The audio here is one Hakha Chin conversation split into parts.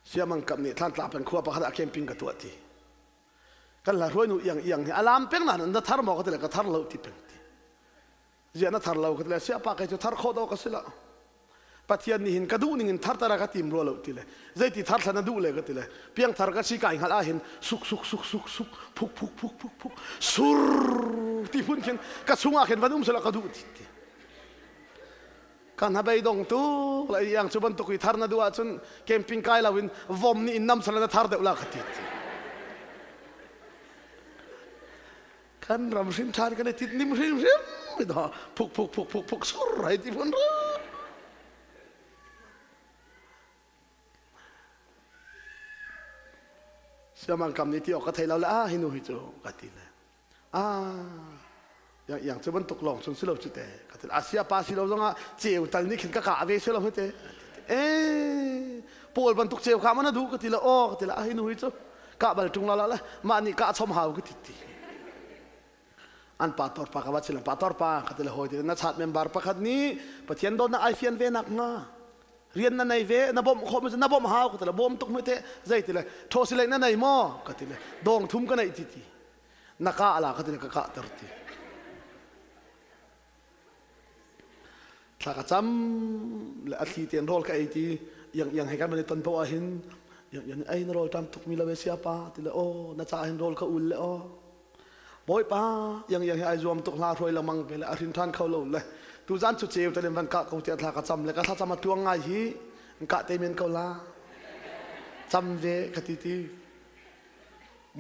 Siamang kap nih Thlantlang peng khua pakhat ah camping ka tuah ti. Kan hla hruai nu iang iang hi alam peng na na thar maw ka ti le ka thar lo ti peng ti. Zia na thar lo ka ti le siapa kai cu thar khawh do ka si lo. Pathian nih hin ka duh ning in thar tara ka tim rua lo ti le zeiti thar thlan na duh le ka ti le piang thar ka si kai hngalh ah hin suk suk suk suk suk phuk phuk phuk phuk phuk sur ti phun khin ka chungah khin van um sela ka duh ti ti. Kan hnabei dong tu la iang cu bantuk i thar na duh ahcun camping kai lo in vom nih in nam sala na thar deuh la ka ti. Kan ram hrim than kan i tit nim hrim hrim do phuk phuk phuk phuk phuk sur hai ti phun ru. Siamang kam ni ti ok ka thei lo le a hi nu hi cu ka ti le. Ah, yang yang cu bantuk lawng cun si lo cu te ka ti asia pa si lo zongah ceu tal nih khin ka kah ve si lo hi te eh pawl bantuk ceu kha mana duh ka ti le aw ka ti le a hi nu hi cu kah bal tung la la le mah nih kah chom hau ka ti ti an pa tor pa ka va chilam pa tor pa ka ti le hoi ti na chat member pakhat nih pathian dawtnak ai fian ve nak hnga rian na nei ve na bawmh khawh mi na bawmh hau ka ti le bawm tuk mi te zei ti le tho si le na nei maw ka ti le dong thum ka nei ti ti na kah la ka ti ka kah ter ti thla ka cam le a thli ten rawl ka ei ti yang yang he kan man ton po ah hin yang yang ei na rawl tam tuk mi lo sia pa ti le o na cha hin rawl ka ul le o bawipa yang yang he ai zuam tuk hla hruai lamang ve le a hrin than kho lo le tu zan chu cheu talen van ka ko ti thla ka cam le ka thla cam a tuang ngai hi ka te men ko la cam ve ka ti ti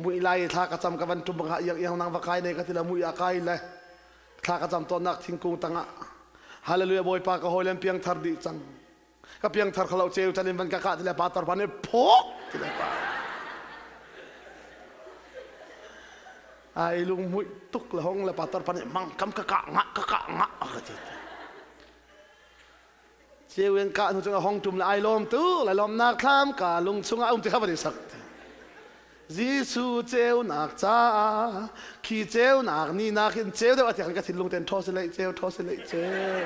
Mui lai thla ka cam ka van tum bang iang iang nang va kai ne ka ti la mui a kai le thla ka cam tawnnak thingkung tangah hallelujah bawipa ka hawi piang thar dih cang ka piang thar khalo cheu chan in van ka ka ti le pa tar pan phok ti le pa ai lung mui tuk le hong le pa tar pan mang kam ka ka nga ka ka nga ka ti Ceu in kah hnu cun a hong ṭum le ai lawm tu lai lawmnak thlam ka lung chungah um ti kha van i sak. Jesuh ceunak caah khi ceunak ni nak in ceu deuh a ti ka thinlung ten thaw si lei ceu thaw si lei ceu.